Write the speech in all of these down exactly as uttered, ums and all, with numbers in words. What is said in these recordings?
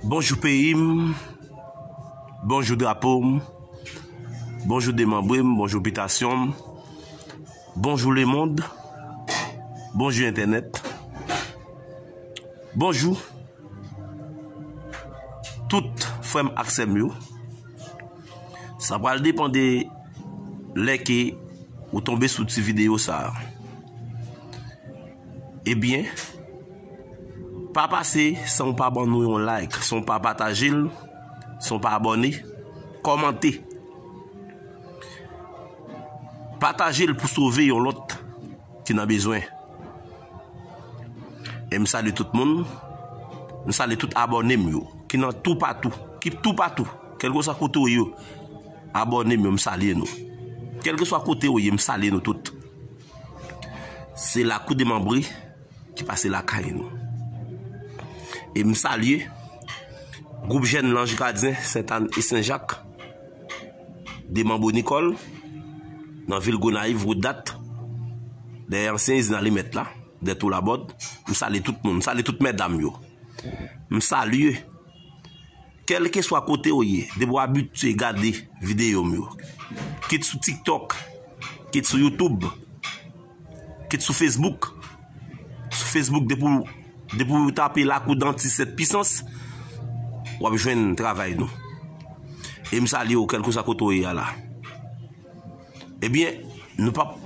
Bonjou peyi m, bonjou drapo m, bonjou demanbre m, bonjou bitasyon m, bonjou lemonn, bonjou entènèt, bonjou tout frè m ak sè m yo. Sa pral depann de lè ke ou tonbe sou ti videyo sa a. Ebyen, pa pase san w pa ban nou yon like, san w pa pataje l, san w pa abòne, kòmante. Pataje l pou sove yon lòt ki nan bezwen. E m salye tout moun. M salye tout abòne m yo ki nan toupatou, ki toupatou, kèlkeswa kote w ye. Abòne m yo, m salye nou. Kèlkeswa kote w ye, m salye nou tout. Se Lakou Demanbre ki pase lakay nou. E m salye gwoup jèn Lanj Gadyen, Sentàn e Senjak, Demanbre Nikòl, nan vil Gonayiv, wout Dat, dèyè ansyen izin Alimèt la, dèyè Toulabòd. M salye tout moun, m salye tout medam yo. M salye, kèlkeswa kote w ye, depi w abitye gade videyo m yo, kit sou TikTok, kit sou YouTube, kit sou Facebook. Sou Facebook, depi w, depi w tape Lakou Danti Sèt Pisans, w ap jwenn travay nou. E m salye w, kèlkeswa kote w ye a la. Ebyen, nou p ap,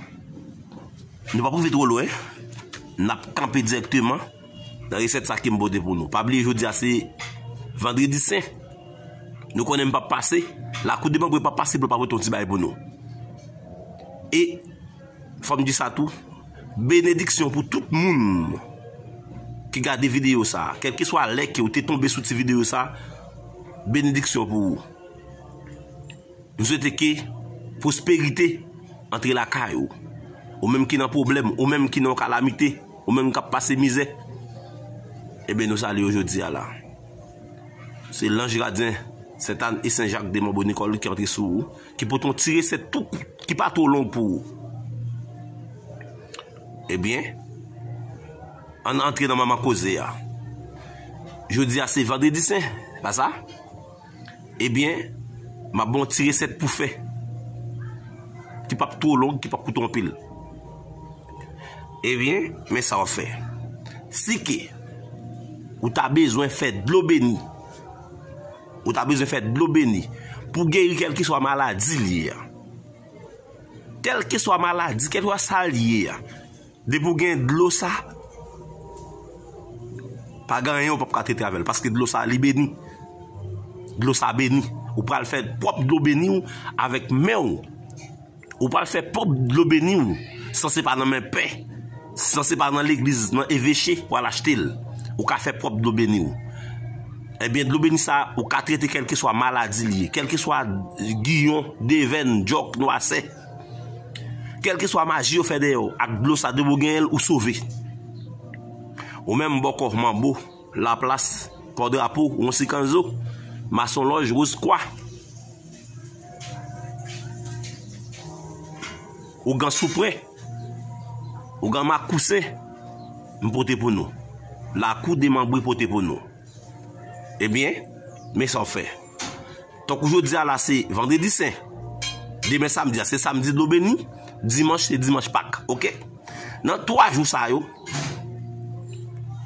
nou p ap rive twò lwen. N ap kanpe dirèkteman nan resèt sa ke m pote pou nou. Pa bliye, jodi a se Vandredi Sen. Nou konnen m p ap pase. Lakou Demanbre p ap pase pou l pa pote yon ti bagay pou nou. E fò m di sa tou, benediksyon pou tout moun ki gade videyo sa a. Kèlkeswa lè ke w te tonbe sou ti videyo sa a, benediksyon pou ou. M swete ke pwosperite antre lakay ou. Ou menm ki nan pwoblèm, ou menm ki nan yon kalamite, ou menm k ap pase mizè. Ebyen, nou salye w jodi a la. Se Lanj Gadyen, Sentàn e Senjak, Demanbre Nikòl ki antre sou ou, ki pote yon ti resèt tou kout, ki pa twò long pou ou. Ebyen, ann antre nan manman koze a. Jodi a se Vandredi Sen, pa sa? Ebyen, m ap ba w yon ti resèt pou fè, ki p ap twò long, ki p ap koute w anpil. Ebyen, men sa w ap fè. Si ke ou ta bezwen fè dlo beni, ou ta bezwen fè dlo beni pou geri kèlkeswa maladi l ye a. Kèlkeswa maladi, kèlkeswa sa l ye a, depi w gen dlo sa, pa gen anyen w p ap ka trete avè l, paske dlo sa li beni. Dlo sa beni. Ou pral fè pwòp dlo beni w avèk men w. Ou pral fè pwòp dlo beni w, san se pa nan men pè, san se pa nan legliz, nan eveche pou al achte l. Ou ka fè pwòp dlo beni w. Ebyen, dlo beni sa, ou ka trete kèlkeswa maladi li ye, kèlkeswa giyon, devèn, djòk, nwasè. Kèlkeswa maji yo fè dèyè w, ak dlo sa, depi w genyen l, ou sove. Ou menm bòkò, manbo, laplas, pò drapo, wonsikanzo, masonlòj, woz kwa, ougan soupren, ougan makousen, m pote pou nou. Lakou Demanbre pote pou nou. Ebyen, men sa w fè. Tankou jodi a la se Vandredi Sen, demen samdi a se samdi dlo beni, dimanch se dimanch Pak, oke? Nan twa jou sa yo,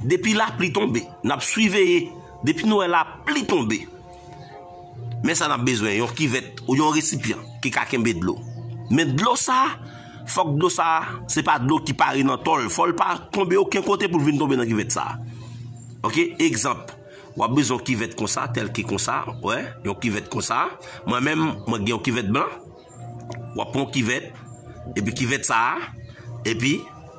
depi lapli tonbe, n ap siveye, depi nou wè lapli tonbe, men sa n ap bezwen, yon kivèt ou yon resipyan ki ka kenbe dlo. Men dlo sa, fòk dlo sa, se pa dlo ki pare nan tòl, fò l pa tonbe okenn kote pou l vin tonbe nan kivèt sa. Oke, egzanp, w ap bezwen yon kivèt konsa, tèl ke konsa, wè, yon kivèt konsa. Mwen menm, mwen gen yon kivèt blan. W ap pran yon kivèt, epi kivèt sa a, epi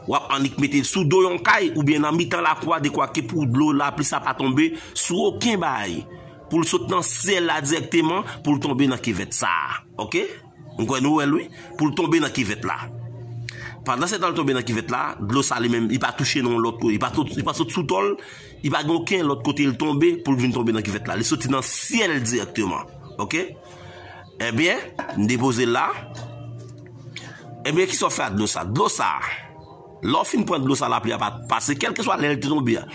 w ap annik mete l sou do yon kay oubyen nan mitan lakou a, dekwa ke pou dlo lapli sa pa tonbe sou okenn bagay, pou l sot nan syèl la dirèkteman, pou l tonbe nan kivèt sa a. Oke? M kwè nou wè l, wi. Pou l tonbe nan kivèt la. Pandan se tan l tonbe nan kivèt la, dlo sa li menm, li pa touche nan yon lòt kote, li pa sot, li pa sot sou tòl, li pa gen okenn lòt kote l tonbe pou l vin tonbe nan kivèt la. Li soti nan syèl dirèkteman. Oke? Ebyen, m depoze l la. Ebyen, kisa w fè ak dlo sa? Dlo sa, lè w fin pran dlo sa, lapli a pa pase, kèlkeswa lè l te tonbe a.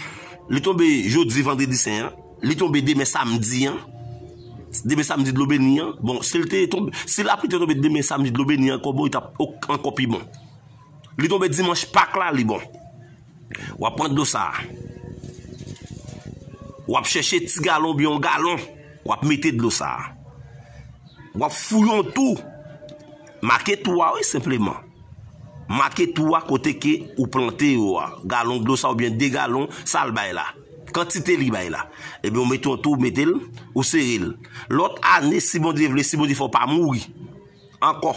Li tonbe jodi, Vandredi Sen an. Li tonbe demen samdi an. Demen samdi dlo beni an. Bon, si l te tonbe, si lapli te tonbe demen samdi dlo beni an ankò, bon, li t ap ok- ankò pi bon. Li tonbe dimanch Pak la, li bon. W ap pran dlo sa a. W ap chèche ti galon oubyen yon galon. W ap mete dlo sa a. W ap fouye yon tou. Make tou a, wi, senpleman. Make tou a kote ke ou plante yo a. Galon dlo sa oubyen de galon, sa l bay la. Kantite li bay la. Ebyen, ou mete yon tou, ou mete l, ou sere l. Lòt ane, si Bondye vle, si Bondye fè w pa mouri ankò,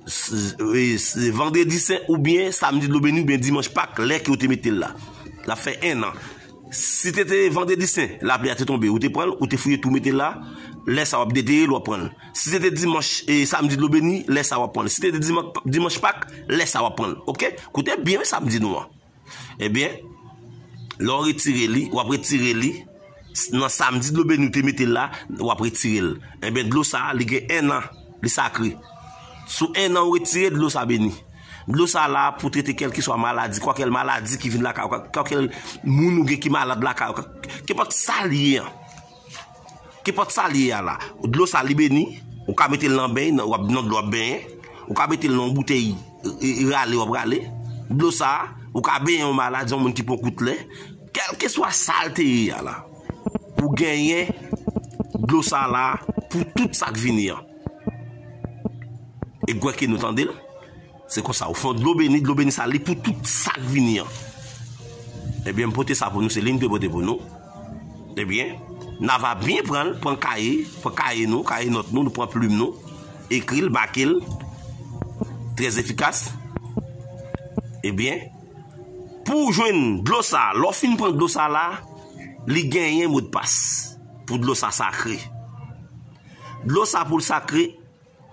s- e, s- vandredi sen oubyen samdi dlo beni oubyen dimanch Pak, lè ke w te mete l la. L ap fè en an. Si te te vandredi sen, lapli a te tonbe, ou te pran l, ou te fouye tou mete l la, lè sa w ap detere l, w ap pran l. Si te te dimanch, e, samdi dlo beni, lè sa w ap pran l. Si te te dimanch, dimanch Pak, lè sa w ap pran l. Oke? Koute byen sa m di nou an. Ebyen, lè w retire li, w ap retire li. S- Nan samdi dlo beni ou te mete l la, w ap retire l. Ebyen, dlo sa a, li gen en an, li sakre. Sou en an ou retire dlo sa beni. Dlo sa la pou trete kèlkeswa maladi, kwakèl maladi ki vin lakay ou, kwakèl moun ou gen ki malad lakay ou, kenpòt sa l ye an. Kenpòt sa l ye a la. Dlo sa li beni, ou ka mete l nan beny, nan, w ap, nan dlo w ap benyen. Ou ka mete l nan yon boutèy, e, e, rale w ap rale. Dlo sa, ou ka benyen yon malad, yon moun ki pran kout lè. Kèlkeswa sa l te ye a la. Ou genyen dlo sa la pou tout sa k vini an. E gwè ke nou tande l. Se konsa, ou fè yon dlo beni, dlo beni sa, li pou tout sa k vini an. Ebyen, m pote sa pou nou, se li m te pote pou nou. Ebyen, n a va byen pran l, pran kaye, pran kaye nou, kaye nòt nou, nou pran plim nou, ekri l, make l, trè efikas. Ebyen, pou w jwenn dlo sa, lè w fin pran dlo sa la, li genyen modpas pou dlo sa sakre. Dlo sa pou l sakre,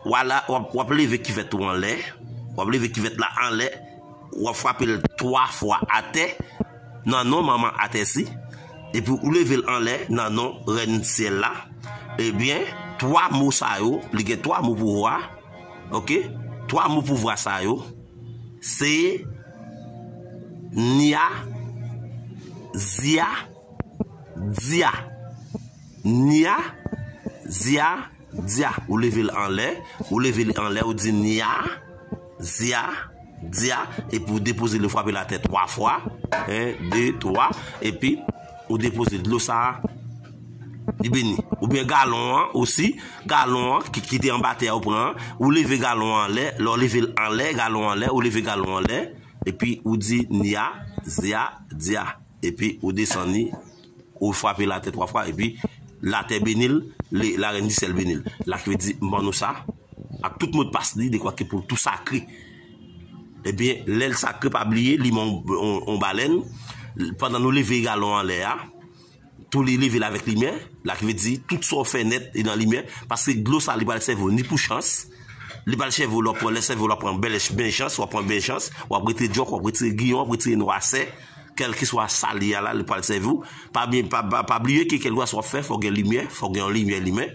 w a la, w ap, w ap leve kivèt ou anlè, w ap leve kivèt la anlè, w ap frape l twa fwa atè, nan non manman atè si, epi ou leve l anlè, nan non rèn syèl la. Ebyen, twa mo sa yo, li gen twa mo pouvwa, oke? Twa mo pouvwa sa yo, se Nya, Zya, Dya. Nya, Zya, Dya. Ou leve l anlè, ou leve l anlè, ou di Nya, Zya, Dya, epi ou depoze l, ou frape l atè twa fwa, en, de, twa, epi ou depoze dlo sa a, li beni. Oubyen galon an osi, galon an ki, ki te anba tè a ou pran an, ou leve galon an anlè, lè w leve l anlè, galon an anlè, ou leve galon an anlè, epi ou di Nya, Zya, Dya, epi ou desann li, ou frape l atè twa fwa, epi latè beni l, le- la rèn di syèl beni l. La ki vle di, m ban nou sa, ak tout modpas li, dekwa ke pou l tou sakre. Ebyen, lè l sakre, pa bliye, li men on, on, on balèn, pandan nou leve galon anlè a, tou li leve l avèk limyè, la ki vle di, tout sa w fè nèt e nan limyè, paske dlo sa, li pral sèvi w ni pou chans, li pral sèvi w lè w pran, lè sèvi w lè w pran bèl, bèl chans, w ap pran bèl chans, w ap retire djòk, w ap retire giyon, w ap retire nwasè, kèlkeswa sa l ye a la, li pral sèvi w. Pa byen, pa, pa, pa bliye ke kèlkeswa sa w ap fè, fò w gen limyè, fò w gen yon limyè limen.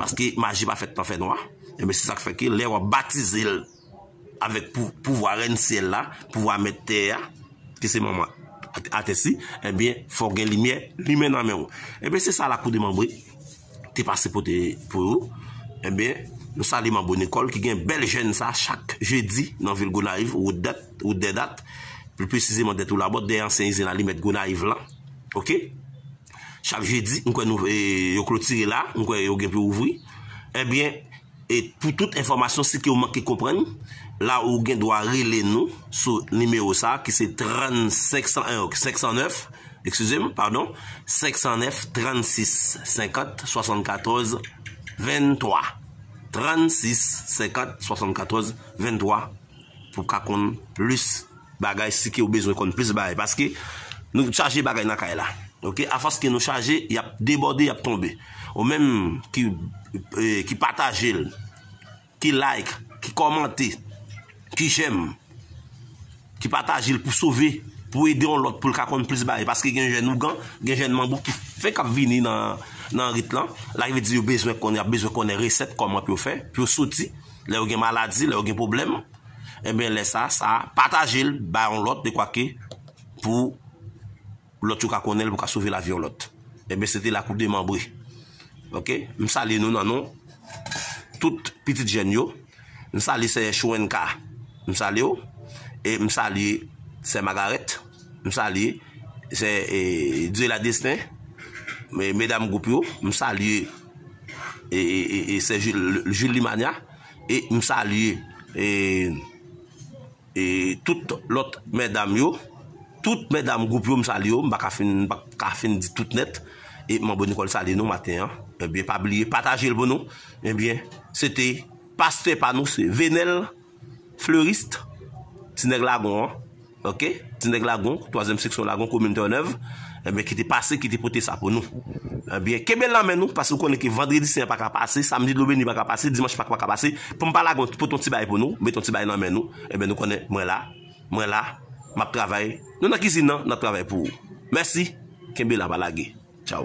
Paske maji pa fèt nan fènwa. Ebyen, se sa k fè ke lè w ap batize l avèk pou- pouvwa rèn syèl la, pouvwa mèt tè a, ki se manman at- atè si, ebyen, fò w gen limyè limen nan men w. Ebyen, se sa Lakou de Manbre te pase pote pou ou. Ebyen, nou salye Manbo Nicole ki gen bèl jèn sa chak jedi nan vil Gonayiv, wout dèt, wout dèdat, pli presizeman dèt ou labòt, dèyè ansyen izin alimèt Gonayiv lan. Oke? Chak jedi, m kwè nou, e, yo klotire la, m kwè yo gen pou ouvri. Ebyen, e pou tout enfòmasyon, si ke w manke konprann, la ou gen dwa rele nou sou nimewo sa, ki se trannsenk san, e, senk san nèf, eskize m, padon, senk san nèf, trannsis, senkant, swasannkatòz, venntwa. Trannsis, senkant, swasannkatòz, venntwa. Pou w ka konn plis bagay, si ke w bezwen konn plis bagay. Paske nou chaje bagay nan kay la. Oke? Afòs ke nou chaje, y ap debòde, y ap tonbe. Ou menm ki, e, ki pataje l, ki like, ki kòmante, ki jèm, ki pataje l pou sove, pou ede yon lòt pou l ka konn plis bagay. Paske gen jèn ougan, gen jèn manbo ki fenk ap vini nan, nan rit lan. La ki vle di yo bezwen konn, y ap bezwen konnen resèt kòman pou yo fè, pou yo soti, lè yo gen maladi, lè yo gen pwoblèm. Ebyen, lè sa, sa, pataje l, bay yon lòt, dekwa ke pou lòt yo ka konnen l, pou ka sove lavi yon lòt. Ebyen, se te la kou demanbre. Ok? M salye nou nan non tout pitit jèn yo. M salye sè Chouenka. M salye w. E m salye sè Magarèt. M salye sè e, Dye la Desten. Me- Medam gwoup yo. M salye e, e, e, e sè Jil- Jil Limanya. E m salye e, e tout lòt medam yo. Tout medam gwoup yo, m salye yo. M pa ka fin, m pa ka fin di tout nèt. E manbo Nikòl salye nou maten an. Ebyen, pa bliye pataje l pou nou. Ebyen, se te pastè pa nou, se Venel Fleuriste, ti nèg Lagon an. Ok? Ti nèg Lagon, twazyèm seksyon Lagon, komin Tènèv. Ebyen, ki te pase, ki te pote sa pou nou. Ebyen, kenbe l nan men nou, paske w konnen ke vandredi sen an pa ka pase, samdi dlo beni pa ka pase, dimanch Pak pa ka pase. Pou m pa lage yon, pote yon ti bagay pou nou, mete yon ti bagay nan men nou. Ebyen, nou konnen, mwen la, mwen la, m ap travay. Nou nan kizin nan, n ap travay pou ou. Mèsi, kenbe la, pa lage. Tchaw.